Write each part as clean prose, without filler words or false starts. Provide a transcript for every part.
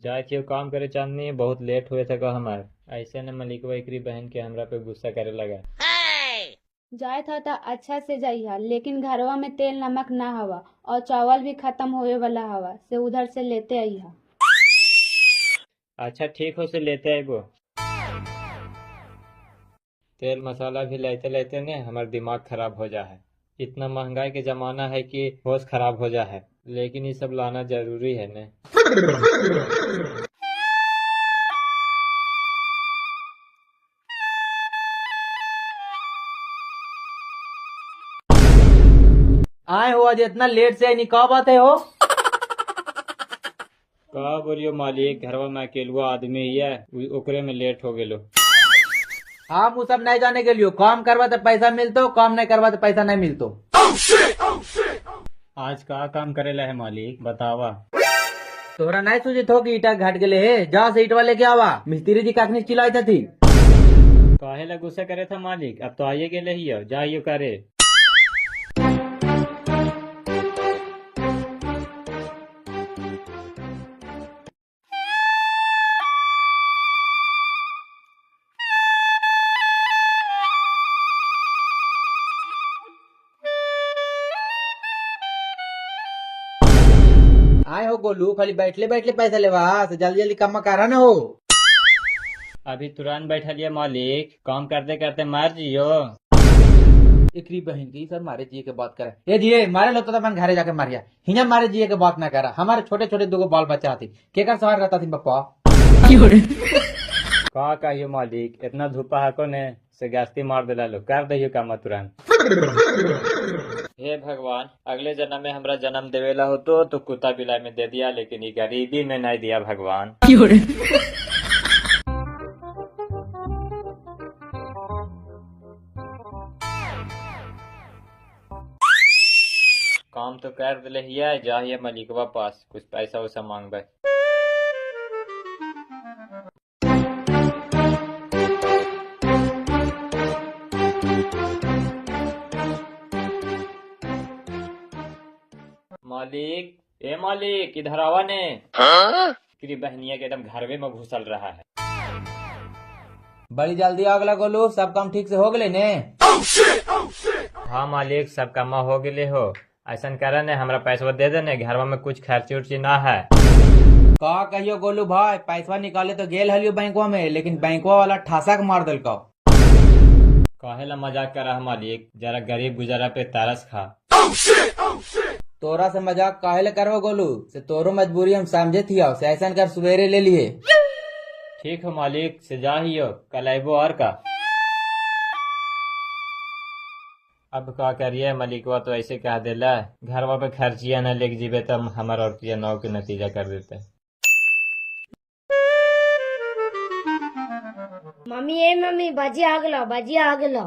जाए थी काम करे चांदनी, बहुत लेट हुए थे हमार। ऐसे न मलिकवा एकरी बहन के हमरा पे गुस्सा करे लगा। जाए था तो अच्छा से जाइहा, लेकिन घरवा में तेल नमक ना हवा और चावल भी खत्म होवे वाला हवा, से उधर से लेते आइहा। अच्छा ठीक हो, से लेते आइबो। तेल मसाला भी लेते लेते ने हमार दिमाग खराब हो जा है। इतना महंगाई के जमाना है कि होश खराब हो जा है, लेकिन ये सब लाना जरूरी है ने। आए हो आज इतना लेट से आई, का बात है हो? का बोलियो मालिक, घरवा में अकेलुआ आदमी ही है, ओकरे में लेट हो गेलो। हम वो सब नहीं जाने के लिए, काम करवा तो पैसा मिलतो, काम नहीं करवा तो पैसा नहीं मिलतो। आज का काम करेला है मालिक बतावा? तोरा नहीं सूझित हो कि ईटा घाट गेले है, जा से ईटवा लेके आवा। मिस्त्री जी काखनी चिल्लाइत थी। काहे ला गुस्सा करे था मालिक, अब तो आइए गेले ही, जाइयो करे। आए हो गोलू, खाली बैठले बैठले पैसा लेवा, से जल्दी जल्दी काम करा न हो। अभी तुरंत बैठलिए मालिक, काम करते करते मार जियो। एकरी बहन की सर मारे जिए के बात करे। ए जिए मारे लो तो अपन घरे जाके मारिया, हिना मारे जिए के बात ना करा। हमारे छोटे छोटे दुगो बाल बच्चा आती, केकर सवार रहता थी पप्पा। का कहियो मालिक, इतना धूपा हको ने से गास्ती मार देला लो, कर दहियो काम तुरंत। हे भगवान, अगले जन्म में हमरा जन्म देवेला हो तो कुत्ता बिलाई में दे दिया, लेकिन ये गरीबी में नहीं दिया भगवान। काम तो कर दिले हिया, जा हिया मलिकवा पास कुछ पैसा वैसा मांगबे। मालिक, ए मालिक इधर आवा ने। तेरी बहनिया के एकदम घरवे में घुसल रहा है। बड़ी जल्दी आगला गोलू, सब काम ठीक से हो गए ने? हाँ मालिक, सब काम हो गए हो। ऐसा कर ने हमरा पैसा दे देने, घरवा में कुछ खर्ची उर्ची ना है। का कहियो गोलू भाई, पैसा निकाले तो गेल हलियो बैंकवा में, लेकिन बैंकवा वाला ठासा के मार दिलका। काहे ला मजाक कर रहा मालिक, जरा गरीब गुजारा पे तरस खा। तोरा से मजाक काहे ले करबो गोलू, से तोरो मजबूरी हम समझे थी, से ऐसा कर सवेरे ले लिए। ठीक हो मालिक, से जा ही हो, कल आइबो और का। अब का करिए मालिकवा तो ऐसे कह देला, घरवा पे खर्चिया न लेके जीबे तब हमार औरतिया नाव के नतीजा कर देते। मम्मी ए मम्मी, भजिया आ गेलो, भजिया आ गेलो।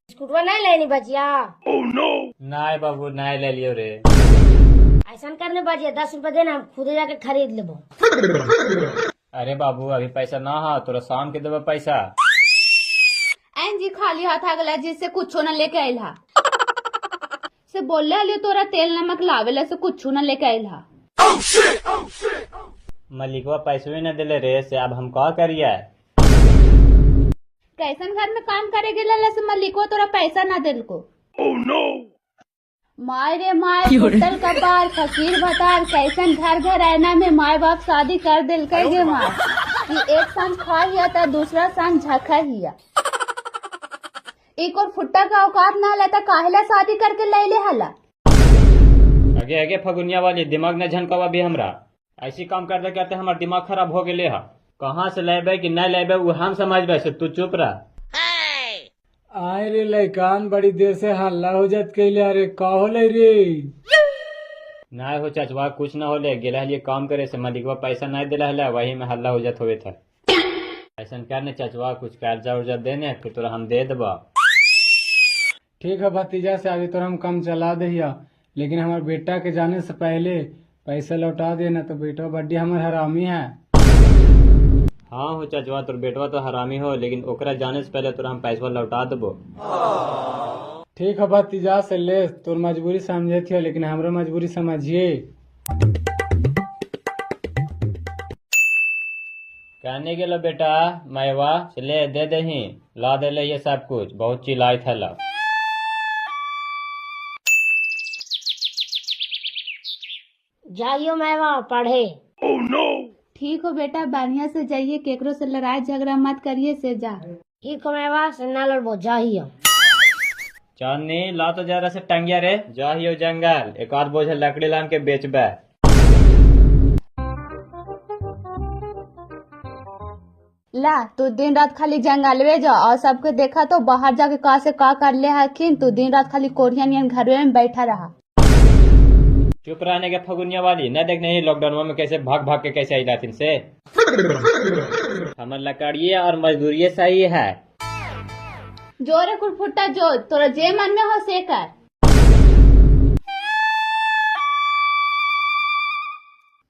बिस्कुटवा नहीं लेनी भजिया? Oh no! नहीं बाबू, नहीं ले लियो रे। ऐसा करने भजिया 10 रुपए देना, हम खुद जाके खरीद लेबो। अरे बाबू अभी पैसा ना हा, तोरा शाम के देबो पैसा। एन जी खाली हाथ आ गला, जिससे कुछो न लेके आइल हा। से बोले हलियो तोरा तेल नमक लावेला, से कुछो न लेके आइल हा। मलिकवा पैसवे न दिले रे, से अब हम का करिए? कैसन घर में काम करे गेला से मलिकवा तोरा पैसा ना दिलको। Oh no! My रे my, फुटल कपार फकीर भतार, कैसन घर घर आना में माय बाप शादी कर दिलकै गे माँ, कि एक संग खा हिया ता दूसरा संग झखा हिया। एक और फुट्टा का औकात ना लेता, काहेला शादी करके ले ले हला। आगे आगे फगुनिया वाली दिमाग न झनकावा भी हमरा, ऐसी काम करते करते हमार दिमाग खराब हो गेले हा। कहाँ से लेबे कि नहीं लेबे वो हम समझबे, से तू चुप रह। आए रे लैकान, बड़ी देर से हल्ला हो जात कैले, अरे का होले रे? ना हो चचवा, कुछ ना होले, गेला हलिए काम करे से मलिकवा पैसा नहीं दिला हला, वही में हल्ला हो जात होवे था। ऐसा करने चचवा, कुछ कर्जा उर्जा देने फिर तोरा हम दे देबा। ठीक है भतीजा, से अभी तोरा हम कम चला दहिया, लेकिन हमारे बेटा के जाने से पहले पैसा लौटा देना, तो बेटा बड्डी हमार हरामी है। हाँ हो चचवा, तोर बेटवा तो हरामी हो, लेकिन ओकरा जाने से पहले तोरा हम पैसा लौटा देबो। ठीक है भतीजा, से ले तोर मजबूरी समझे थी, लेकिन हमरो मजबूरी समझिए। कहने गेलो बेटा मैवा ले दे दही ला दे ले ये सब कुछ, बहुत चिल्लाइत हला। जाइयो मैवा पढ़े। oh, no. ठीक हो बेटा, बढ़िया से जाइए, केकरो से लड़ाई झगड़ा मत करिए से जा। ठीक हो मैवा से ना लड़बो, जाइयो। चांदनी ला तो जरा से टंगिया रे, जाहियो जंगल एक आध बोझ लकड़ी लान के बेचबे। ला तू दिन रात खाली जंगलवे जा और सबके देखा तो बाहर जाके का से का कर ले हखिन, तू दिन रात खाली कोरियन नियन घरवे में बैठा रहा। चुप रहने के फगुनिया वाली, न देखने ही लॉकडाउन में कैसे भाग भाग के कैसे आई लाथिन से। हमर लकड़िए और मजदूरी सही है। जोरे कुरफुटा जो तोरा जे मन में हो से कर।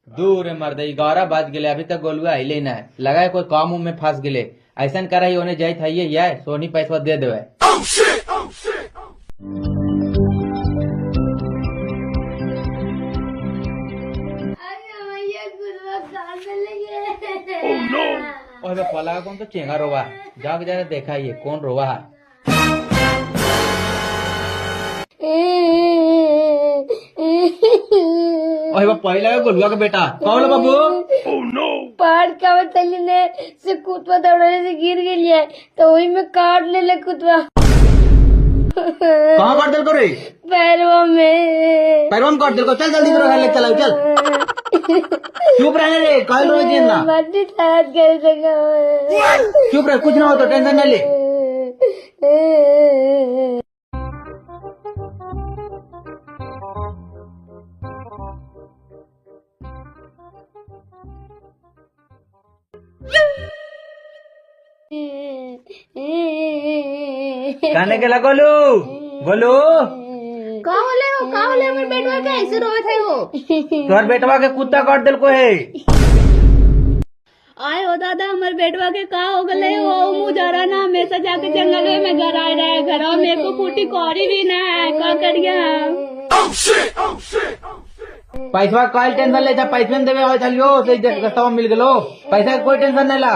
दूर मर्द 11 बज गए अभी तक गोलुआ अले ना है, लगा है कोई काम उम में फंस गए। ऐसा कर ओने जाइत है ये सोनी पैसा दे देवे। ओए पला कौन तो चेंगा रोवा है, जाके जरा देखा ये कौन रोवा है। ओए पहला गोलुआ का बेटा कौन बाबू? ओह नो, पहाड़ का तली ने से कुतवा दौड़ने से गिर गई है तो वही में काट ले ले कुतवा। कहां काट दिल को रे? पैरवा में। पैरवा में काट दिल को, चल जल्दी करो घर ले चलाओ चल। चुप रहने रे, काल रोज दिन ना मर्दी थात कर सका। चुप रह, कुछ ना हो तो टेंशन ना ले। कहने के लगा गोलू गोलू का होले हो, का होले हमर बेटवा के ऐसे रोवत है हो? तोहर बेटवा के कुत्ता काट देल को है। आए हो दादा हमर बेटवा के का हो गले हो? मुजरा ना हमेशा जाके जंगल में घर आए रहे, घर में को फूटी कौड़ी भी ना है, का करिया? पैसा काल टेंशन ले जा, पैसे में देवे हो चलियो से रास्ता मिल गेलो, पैसा के कोई टेंशन नहीं ला।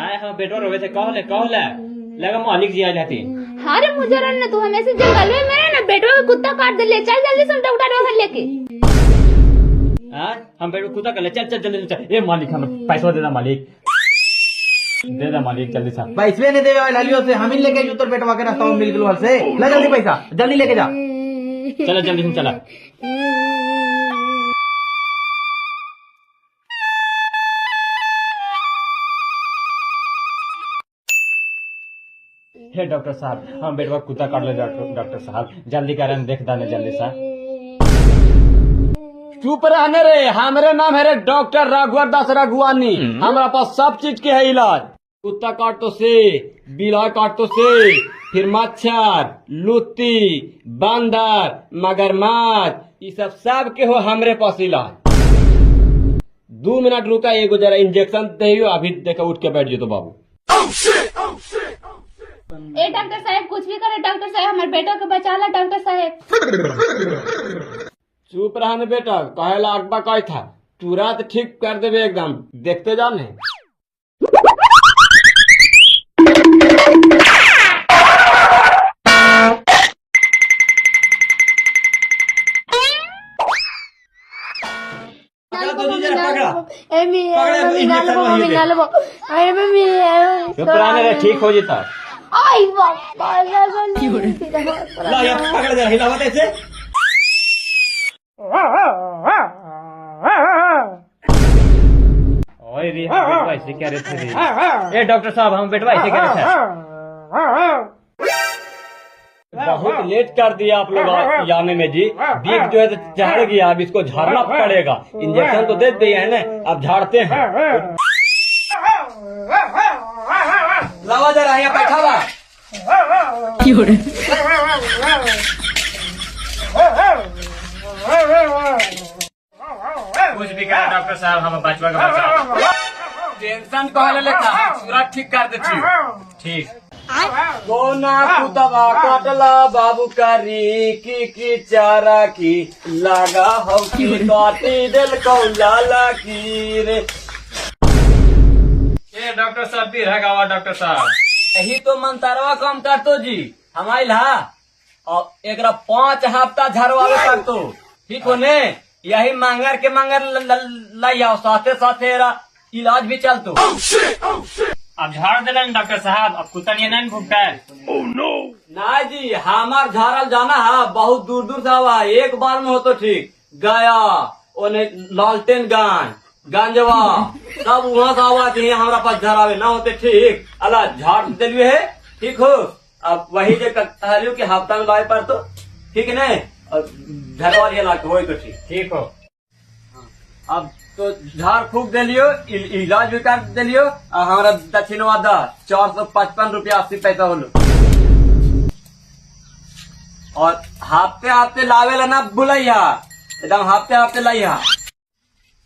आए हम बेटवा रोवे थे, कहले कहले लगा मालिक जी आए हती। हां रे मुजरा ना तू हमेशा जंगल में मेरे ना बेटवा के कुत्ता काट दे ले, चल जल्दी से डॉक्टर घर लेके। हां हम बेटवा कुत्ता कर ले, चल चल जल्दी चल। ए मालिक हम पैसा दे दे मालिक, दे दे मालिक जल्दी से। पैसे नहीं देवे लालियो से, हम ही लेके जो तोर बेटवा के रास्ता में मिल गेलो हल से। ला जल्दी पैसा जल्दी लेके जा, चलो जल्दी से चला। हे डॉक्टर साहब हम बेटवा कुत्ता काट ले, डॉक्टर साहब जल्दी करन देख दाने जल्दी सा। चुप रहने रे, हमारे नाम है रे डॉक्टर रघुवर दास रघुवानी, हमारा पास सब चीज के है इलाज। कुत्ता काट तो से, बिलाय काट तो से, फिर मच्छर, लुत्ती, बंदर, मगरमच्छ, ये सब सब के हो हमरे पास इलाज। 2 मिनट रुका, एगो जरा इंजेक्शन दे, अभी देखा उठ के बैठ जो तो बाबू। ए डॉक्टर साहब कुछ भी करे डॉक्टर साहब हमारे बेटा के बचा ला डॉक्टर साहब। चुप रहा ने बेटा, कहेला अकबा कह था तुरंत ठीक कर देवे एकदम, देखते जाने। ठीक हो जाता। आई बाबा ला यार पकड़ जरा, हिलावत ऐसे। ओए रे हम बेटवा ऐसे क्या रहे थे रे? ए डॉक्टर साहब हम बेटवा ऐसे क्या रहे थे? बहुत लेट कर दिया आप लोग आने में जी, बीक जो है तो झाड़ गया, अब इसको झाड़ना पड़ेगा। इंजेक्शन तो दे दिए है ना, अब झाड़ते हैं। लावा जरा यहाँ बैठा हुआ। कुछ भी कहा डॉक्टर साहब हम बचवा के बचा। टेंशन कहले लेखा पूरा ठीक कर दे छी। ठीक। कोना कुतवा काटला बाबू कारी की चारा की लगा हो की काटी दिल को लाला की रे। ए डॉक्टर साहब भी रह गावा डॉक्टर साहब। यही तो मंतरवा कम करतो जी हमारी ला, और एकरा 5 हफ्ता झरवावे करतो, ठीक हो ने? यही मांगर के मांगर लाई आओ, साथे साथे एरा इलाज भी चलतो। अब झाड़ दिलन डॉक्टर साहब, अब कुत्ता नहीं नहीं भुगता है। ना जी, हमार झाड़ल जाना है बहुत दूर दूर से आवा है, एक बार में हो तो ठीक। गया ओने लालटेन गान गांजवा सब वहाँ से आवा थी, हमारा पास झरावे ना होते ठीक। अला झाड़ दिलिए है, ठीक हो। अब वही जे कहलियो कि हफ्ता में लाए पर तो ठीक ने, और झरवा लिया लाके होई तो ठीक। ठीक हो। अब तो झाड़ फूक दिलियो, इलाज भी कर दिलियो, और हमारा दक्षिणवा दा 455 रुपया 80 पैसा होलो। और हफ्ते हफ्ते लावे ला ना बुलाइया, एकदम हफ्ते हफ्ते लाइया।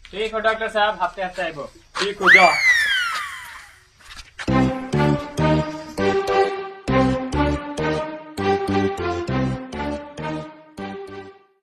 ठीक हो डॉक्टर साहब, हफ्ते हफ्ते आबो। ठीक हो जा।